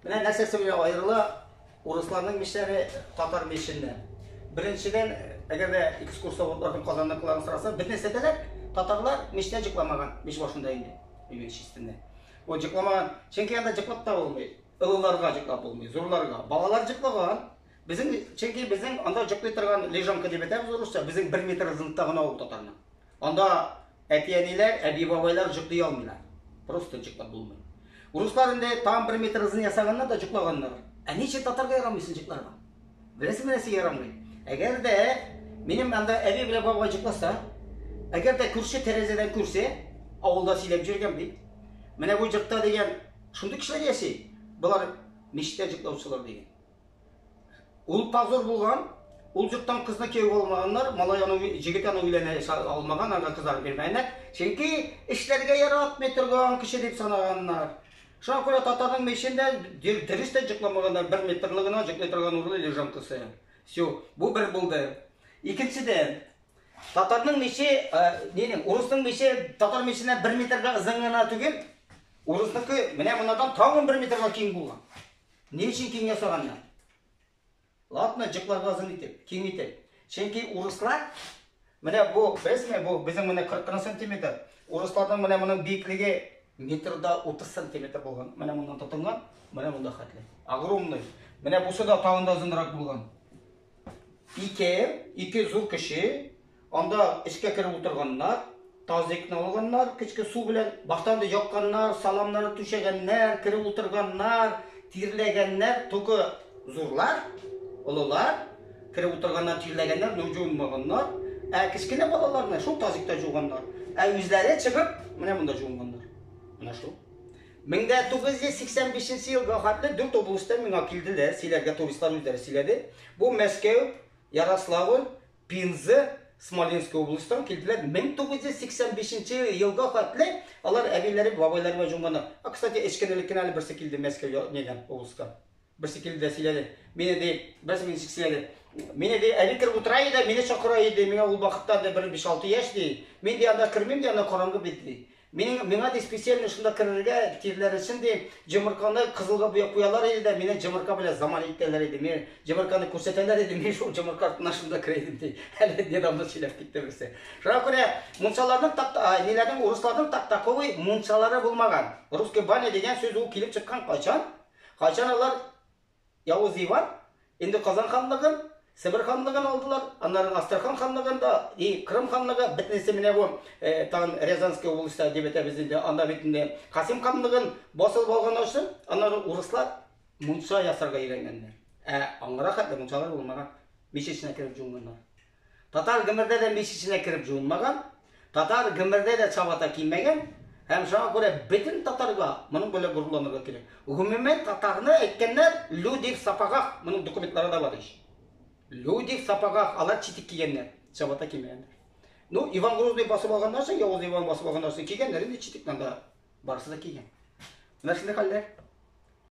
Менә нәрсәсе белән аерыла урысларның мичләре татар миченнән. Беренчедән, әгәр дә экскурсоводларның Казанныкыларын сорасаң, бер нәрсә дәләр, татарлар мичтә җыкламаган, мич башында инде, мич өстендә. Ул җыкламаган, чөнки анда җыклап та булмый. Олыларга җыклап булмый, зурларга. Балалар җыклаган. Безнең, чөнки безнең анда җыклый торган лежанка дип әйтәбез урысча, безнең бер метр озынлыкта гына ул татарның. Анда әти-әниләр, әби-бабайлар җыклый алмыйлар. Просто җыклап булмый. Урыслар инде там бер метр озын ясаганнар да җыклаганнар. Ә ничек татарга ярамыйсың җыкларга? Беләсеңме нәрсә ярамый? Әгәр дә минем анда әби белән бабай җыкласа, әгәр дә күрше тәрәзәдән күрсә, авылда сөйләп йөргән бит. Менә бу җыкта дигән шундый кешеләр яши. Болар мичтә җыклаучылар дигән. Ул позор булган, ул йорттан кызны кияүгә алмаганнар, малай аны, җегет аны өйләнә алмаган, аңа кызлар бирмәгәннәр. Чөнки эшләргә яратмый торган кеше дип санаганнар. Шуңа күрә татарның мичендә дөрес тә җокламаганнар, бер метрлы гына җоклый торган урыны лежанкасы. Все, бу бер булды. Икенчедән, татарның миче, нинең, урысның миче татар миченнән бер метрга озын гына түгел, урысныкы менә моннан тагын бер метрга киң булган. Ни өчен киң ясаганнар? Ладно, җыкларга озын итеп, киң итеп. Чөнки урыслар, менә бу, беләсезме, бу безнең менә 40 кына сантиметр. Урысларның менә моның биеклеге метрда 30 сантиметр булган. Менә моннан тотынган, менә монда хәтле. Огромный. Менә бусы да тагын да озынрак булган. Ике, ике зур кеше анда эчкә кереп утырганнар, тазикны алганнар, кечке су белән башта анда якканнар, саламнарны түшәгәннәр, кереп утырганнар, тирләгәннәр, только зурлар, олылар кереп утырганнар, тирләгәннәр, но жуынмаганнар. Ә кечкенә балаларны шул тазикта жуганнар. Ә үзләре чыгып, менә монда жуынганнар. Менә шул. 1985 нче елга хәтле дүрт областьтан миңа килделәр, сөйләргә туристлар үзләре сөйләде. Бу Мәскәү, Ярославль, Пенза, Смоленск областьтан килделәр. 1985 нче елга хәтле алар әбиләре, бабайлары белән җуңганнар. А, кстати, өч көн элек кенә әле берсе килде Мәскәү нидән, областьтан. Берсе килде дә сөйләде. Мине ди, берсе мине ничек сөйләде. Мине ди, әби кереп утыра иде, мине чакыра иде. Миңа ул вакытта ди бер 5-6 яшь ди. Мин ди анда кермим ди, анда караңгы бит ди. Минем миңа ди специально шунда керергә тирләр өчен ди, җомырканы кызылга буяп куялар иде дә, мине җомырка белән заман итәләр иде. Мин җомырканы күрсәтәләр иде, мин шул җомырка артыннан шунда керә идем ди. Әле недавно сөйләп китте берсе. Шуңа күрә мунчаларның так, ниләрнең урысларның так таковый мунчалары булмаган. Русский баня дигән сүз ул килеп чыккан кайчан? Кайчан алар Явыз Иван инде Казан ханлыгын, Себер ханлыгын алдылар, аннары Астрахань ханлыгын да, и Крым ханлыгы, бөтенесе менә бу э, тагын Рязанская областьта дип әйтәбез инде, анда бит инде Касим ханлыгын басылып алганнан соң, аннары урыслар мунча ясарга өйрәнгәннәр. Ә аңгыра хәтле мунчалар булмаган, мич эченә кереп жуынганнар. Татар гомердә дә мич эченә кереп жуынмаган, татар гомердә дә чабата кимәгән һәм шуңа күрә бөтен татарга моның белән горурланырга кирәк. Гомумән татарны әйткәннәр люди в сапогах, моның документлары да бар ич. Люди в сапогах, алар читек кигәннәр, чабата кимәгәннәр. Ну, Иван Грозный басып алганнан соң, Явыз Иван басып алганнан соң кигәннәр инде читекне анда барысы да кигән. Менә шундый хәлләр.